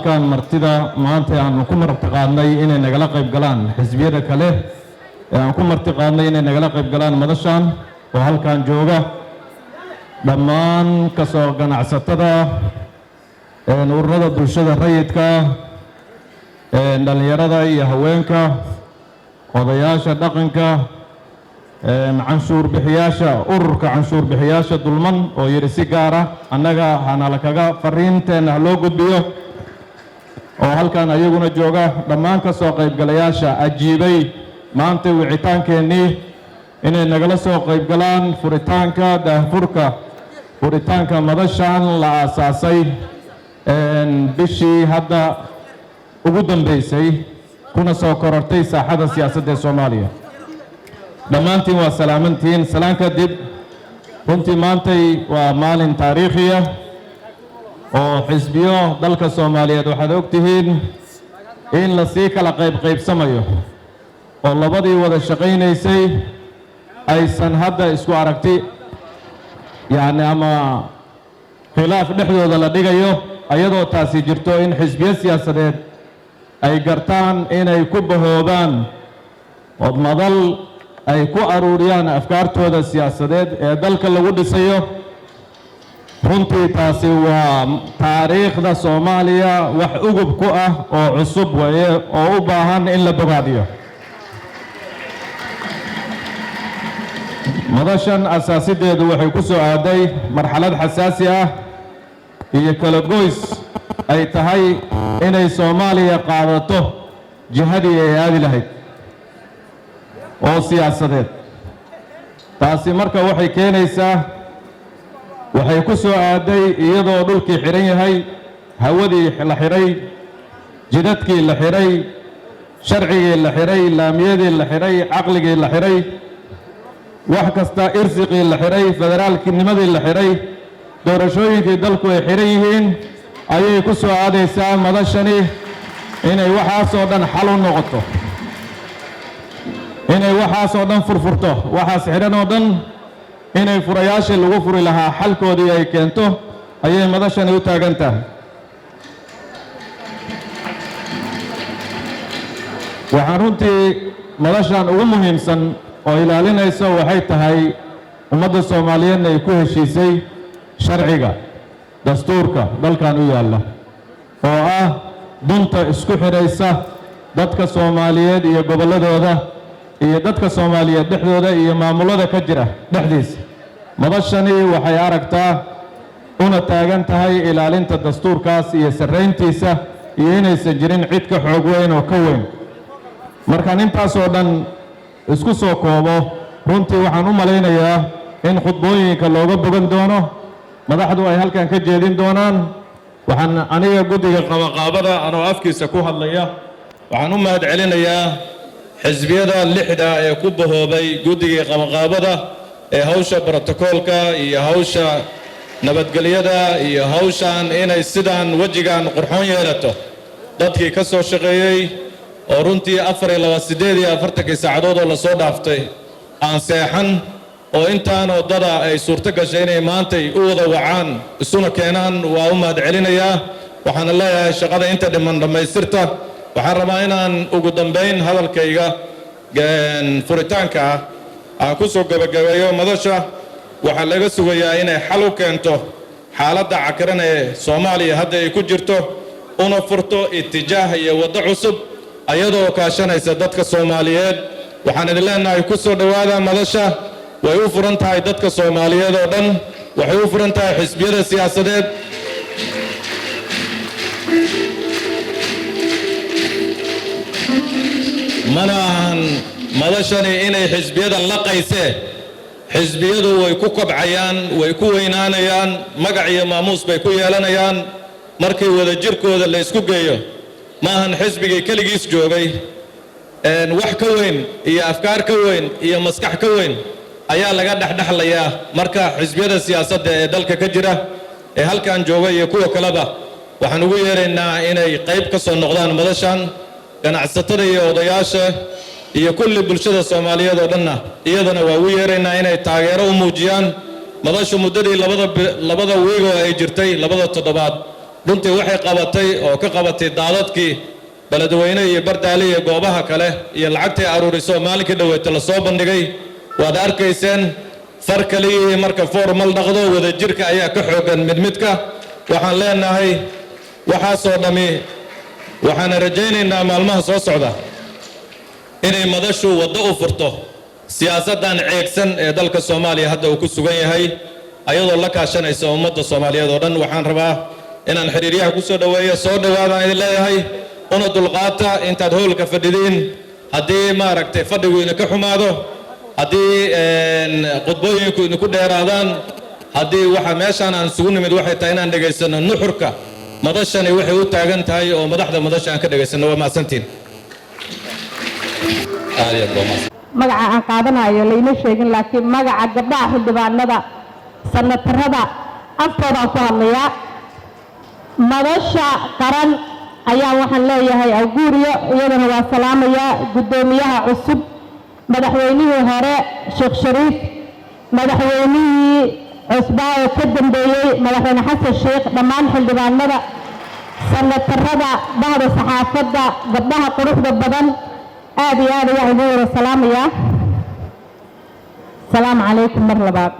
Halkan martida maanta aanu ku martiqaadnay inay nagala qayb galaan, xisbiyada kale ee aan ku martiqaadnay inay nagala qayb galaan madashan oo halkan jooga, dhammaan kasoo ganacsatada, ururada bulshada rayidka, dhallinyarada iyo haweenka, odayaasha dhaqanka, canshuur bixiyaasha, ururka canshuur bixiyaasha dulman oo yidhi si gaara annaga hanala kaga fariinteenna ha loo gudbiyo, oo halkan ayaguna jooga, dhammaan ka soo qaybgalayaasha ajiibay maanta wicitaankeennii inay nagala soo qaybgalaan furitaanka, daahfurka furitaanka madashan la aasaasay bishii hadda ugu dambeysay kuna soo korortay saaxada siyaasadda ee Soomaaliya, dhammaantiin waa salaamantihiin. Salaan kadib, runtii maantay waa maalin taariikhiya oo xisbiyo dalka Soomaaliyeed waxaad og tihiin in lasii kala qaybqaybsamayo oo labadii wada shaqaynaysay aysan hadda isku aragti, yacni, ama khilaaf dhexdooda la dhigayo. Ayadoo taasi jirto, in xisbiyo siyaasadeed ay gartaan inay ku bahoobaan oo madal ay ku aruuriyaan afkaartooda siyaasadeed ee dalka lagu dhisayo, runtii taasi waa taariikhda Soomaaliya wax ugub ku ah oo cusub weeye oo u baahan in la bogaadiyo. Madashan asaasideedu waxay ku soo aaday marxalad xasaasi ah iyo kala goys ay tahay inay Soomaaliya qaadato jihadii ay aadi lahayd oo siyaasadeed. Taasi marka waxay keenaysaa, waxay ku soo aaday iyadoo dhulkii xidhan yahay, hawadii la xidhay, jidadkii la xidhay, sharcigii la xidhay, laamiyadii la xidhay, caqligii la xidhay, wax kasta, irsiqii la xidhay, federaalkinimadii la xidhay, doorashooyinkii dalku ay xidhan yihiin, ayay ku soo aadaysaa madashani inay waxaasoo dhan xal u noqoto, inay waxaasoo dhan furfurto, waxaas xidhan oo dhan inay furayaashii lagu furi lahaa xalkoodii ay keento ayay madashani u taagan tahay. Waxaan runtii madashan ugu muhiimsan oo ilaalinayso waxay tahay ummadda Soomaaliyeedna ay ku heshiisay sharciga dastuurka dalkan u yaalla oo ah dunta isku xidhaysa dadka Soomaaliyeed iyo gobolladooda iyo dadka Soomaaliyeed dhexdooda iyo maamullada ka jira dhexdiisa. Madashani waxay aragtaa una taagan tahay ilaalinta dastuurkaas iyo sarrayntiisa iyo inaysan jirin cid ka xoog weyn oo ka weyn. Markaan intaasoo dhan isku soo koobo, runtii waxaan u malaynayaa in khudbooyinka looga bogan doono madaxdu ay halkan ka jeedin doonaan. Waxaan aniga guddiga qabaqaabada anoo afkiisa ku hadlaya waxaan u mahad celinayaa xisbiyada lixda ee ku bahoobay guddigii qabaqaabada ee hawsha brotokoolka iyo hawsha nabadgelyada iyo hawshan inay sidaan wejigan qurxoon yeelato dadkii ka soo shaqeeyey, oo runtii 4 iyo 2 48-kii saacadood oo lasoo dhaaftay aan seexan, oo intaan waddada ay suurto gashay inay maantay u wada wacaan isuna keenaan, waa u mahad celinayaa. Waxaana leeyahay shaqada inta dhiman dhammaystirta. Waxaan rabaa inaan ugu dambayn hadalkayga furitaanka ah aan ku soo gebagabeeyo: madasha waxaa laga sugayaa inay xal u keento xaaladda cakiran ee Soomaaliya hadda ay ku jirto, una furto itijaah iyo waddo cusub ayadoo kaashanaysa dadka Soomaaliyeed. Waxaan idin leenahay, ku soo dhowaada madasha. Way u furan tahay dadka Soomaaliyeed oo dhan, waxay u furan tahay xisbiyada siyaasadeed. Mana ahan madashani inay xisbiyada laqaysee. Xisbiyadu way ku kobcayaan, way ku weynaanayaan, magac iyo maamuus bay ku yeelanayaan markii wadajirkooda la isku geeyo. Ma ahan xisbigii keligiis joogay. Wax ka weyn iyo afkaar ka weyn iyo maskax ka weyn ayaa laga dhexdhexlayaa. Marka xisbiyada siyaasadda ee dalka ka jira ee halkan jooga iyo kuwa kaleba waxaan ugu yeeraynaa inay qayb ka soo noqdaan madashan. Ganacsatada iyo odayaasha iyo kulli bulshada Soomaaliyeed oo dhanna iyadana waa ugu yeeraynaa inay taageero u muujiyaan madashu muddadii labada wiigoo ay jirtay, 2da toddobaad. Runtii waxay qabatay oo ka qabatay daadadkii Beledweyne iyo Bardaale iyo goobaha kale iyo lacagtay aruuriso maalinkii dhoweeta lasoo bandhigay, waad arkayseen. Far kaliyihii marka formal dhaqdo, wadajirka ayaa ka xoogan mid midka. Waxaan leenahay waxaasoo dhammi, waxaana rajaynaynaa maalmaha soo socda inay madashu waddo u furto siyaasaddan ceegsan ee dalka Soomaaliya hadda uu ku sugan yahay, ayadoo la kaashanaysa ummadda Soomaaliyeed oo dhan. Waxaan rabaa inaan xiriiryaha ku soo dhoweeyo. Soo dhowaadaan idin leeyahay, una dulqaata intaad howlka fadhidiin. Haddii maaragtay fadhigu idinka xumaado, haddii khudbooyinku idinku dheeraadaan, haddii waxa meeshaan aan isugu nimid waxay tahay inaan dhegaysano nuxurka madashani waxay u taagan tahay oo madaxda madasha aan ka dhegaysanno. Waa mahadsantiin, aad iyo aad baa mahadsan. Magaca aan qaadanayo layma sheegin, laakiin magaca gabdhaha xildhibaanada, sanatarada afkoodaan ku hadlayaa. Madasha Qaran ayaa waxaan leeyahay awguuriyo, iyadana waa salaamayaa guddoomiyaha cusub, madaxweynihii hore Sheekh Shariif, madaxweynihii cusbaa oo ka dambeeyey, Madaxweyne Xasan Sheekh, dhammaan xildhibaanada, sanatarada, bahda saxaafadda, gabdhaha quruxda badan, aad iyo aad ayaan ugu wada salaamayaa. Asalaamu calaykum mar labaad.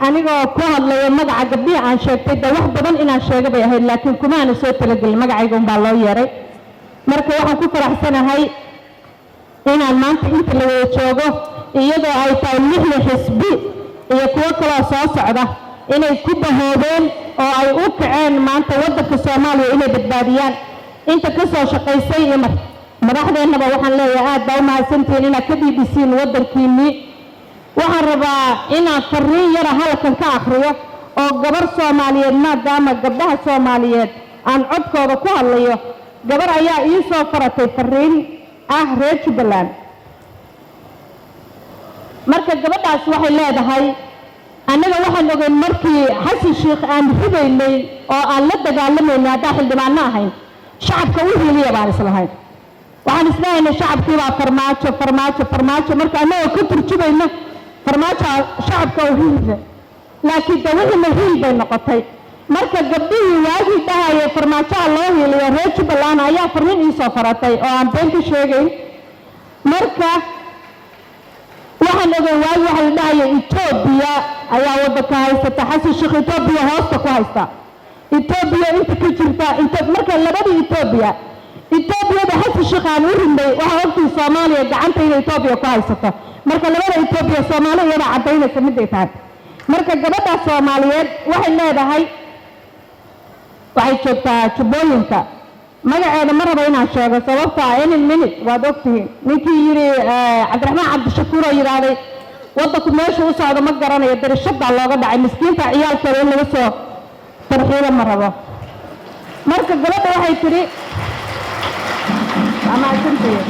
Anigoo ku hadlayo magaca gabdhihii aan sheegtay, de wax badan inaan sheego bay ahayd, laakiin kuma aana soo talagelin, magacayga unbaa loo yeeray. Marka waxaan ku faraxsanahay inaan maanta inta la wada joogo, iyadoo ay tahay lixda xisbi iyo kuwo kaloo soo socda inay ku bahoobeen oo ay u kaceen maanta waddanka Soomaaliya inay badbaadiyaan. Inta ka soo shaqaysay iyo madaxdeennaba waxaan leeyahay aad baa u mahadsantihiin inaad ka dhiidhisiin waddankiinnii. Waxaan rabaa inaan fariin yara halkan ka akhriyo oo gabar Soomaaliyeed, maadaama gabdhaha Soomaaliyeed aan codkooda ku hadlayo. Gabar ayaa ii soo faratay fariin ah reer Jubbaland. Marka gabadhaas waxay leedahay: annaga waxaan ogeyn markii Xasan Sheikh aan ridaynay oo aan la dagaalamaynay, haddaan xildhibaano ahayn, shacabka u hiiliya baan islahayn. Waxaan islahaynay shacabkiibaa Farmaajo, Farmaajo, Farmaajo. Marka annagoo ka turjubayna Farmaajo shacabka u hiiliya, laakiin de wixiina hiil bay noqotay. Marka gabdhihii waagii dhahaya Farmaajoha loo hiiliyo, reer Jubbaland, ayaa fariin iisoo faratay oo aan been ka sheegayn. Marka waxaan ogeyn waagi waxa la dhahaya Etoobiya ayaa waddanka haysata, Xasan Sheekh Etoobiya hoosta ku haysta, Etoobiya inta ka jirta inta. Marka labadii Etoobiya, Etoobiyada Xasan Sheekh aan u rinay, waxaa ogtii Soomaaliya gacanta inay Etoobiya ku haysato. Marka labada Etoobiya Soomaali iyadaa caddaynaysa miday tahay. Marka gabadha Soomaaliyeed waxay leedahay, waxay joogtaa Jubbooyinka, magaceeda ma rabo inaan sheego sababto ah any minute waad ogtihiin ninkii yidhi Cabdiraxmaan Cabdishakuur oo yidhaahday waddanku meeshu u socdo ma garanayo, darishadaa looga dhacay miskiinta ciyaalkeeda in laga soo tarxiilo ma rabo. Marka gabadha waxay tidhi, waa mahadsantihiin.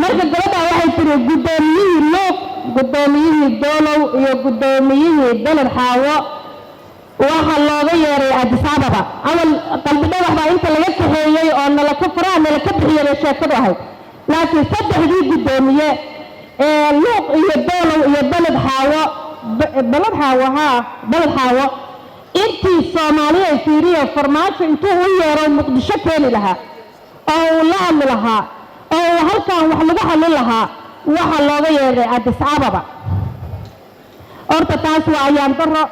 Marka gabadha waxay tidhi: guddoomiyihii Luuq, guddoomiyihii Doolow iyo guddoomiyihii Beled Xaawo waxaa looga yeeray Addis Ababa. Awal Qalbi Dhagax baa inta laga kaxeeyey oo nalaka faraha nalaka bixiyey bay sheekadu ahayd, laakiin saddexdii guddoomiye ee Luuq iyo Doolow iyo Beled Xaawo, Beled Xaawo, haa, Beled Xaawo, intii Soomaaliya fiiriyo Farmaajo intuu u yeero Muqdisho keeni lahaa oo uu la hadli lahaa oo uu halkan wax lagu xallin lahaa, waxaa looga yeeray Addis Ababa. Horta taas waa ayaan daro.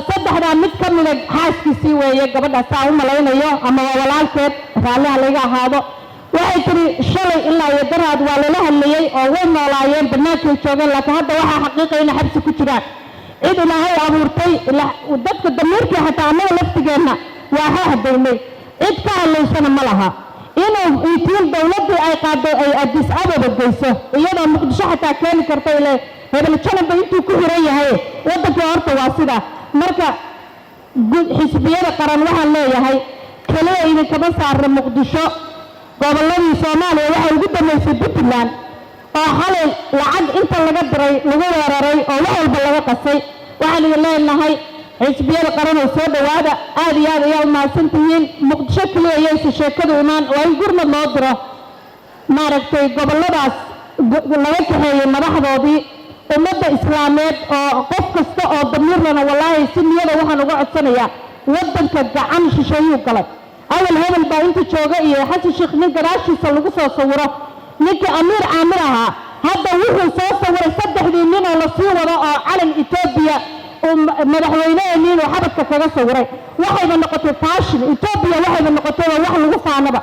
Saddexdaa mid ka mida xaaskiisii weeye gabadha, saa u malaynayo, ama waa walaalkeed, raalliha layga ahaado. Waxay tidhi shalay ilaa iyo daraad waa lala hadlayey oo way noolaayeen, bannaankay joogeen, laakiin hadda waxaa xaqiiqa inay xabsi ku jiraan. Cid Ilaahay abuurtay, dadka damiirkii xataa annaga laftigeenna waa ha hadaynay, cid ka hadlaysana ma laha. Inuu intiin dowladdii ay qaado ay Addis Ababa geyso, iyadoo Muqdisho xataa keeni karta, ile hebel janabba intuu ku xiran yahay waddankii. Horta waa sidaa. Marka xisbiyada qaran waxaan leeyahay keliya idinkama saarna Muqdisho. Gobolladii Soomaaliya waxaa ugu dambaysay Puntland oo xalay lacag inta laga diray lagu weeraray oo wax walba laga qasay. Waxaan idin leenahay xisbiyada qaran oo soo dhowaada, aad iyo aad ayaa u mahadsan tihiin. Muqdisho keliya ayaysa sheekadu imaan, waa in gurmad loo diro maaragtay gobolladaas laga kaxeeyey madaxdoodii. Ummadda Islaameed oo qof kasta oo damiirlana, wallaahi si niyada waxaan uga codsanayaa, waddanka gacan shisheeyuu galay. Awal hebel baa inta jooga iyo Xasan Sheekh nin gadaashiisa lagu soo sawiro, ninkii Amiir Caamir ahaa, hadda wuxuu soo sawiray saddexdii nin oo lasii wado oo calan Etoobiya uu madaxweyneheenii inuu xabadka kaga sawiray. Waxayba noqotay fashion Etoobiya, waxayba noqotay wax lagu faanaba,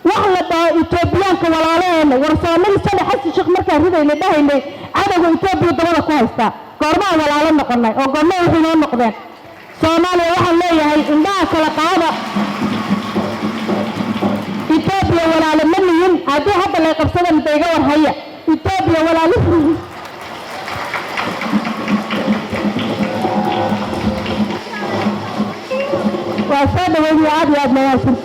wax la dhaho Etoobiyaanka walaalaheena. War soomali sale Xasan Sheekh markaan ridayna dhahaynay cadowga Etoobiya dabada ku haystaa, goormaan walaalo noqonay oo goorma waxay noo noqdeen? Soomaaliya waxaan leeyahay, indhaha kala qaada. Etoobiya walaalo ma nihin. Haddii hadda lay qabsadan da iga war haya, Etoobiya walaalo. Waa soo dhaweynaya, aad iyo aad mahadsan.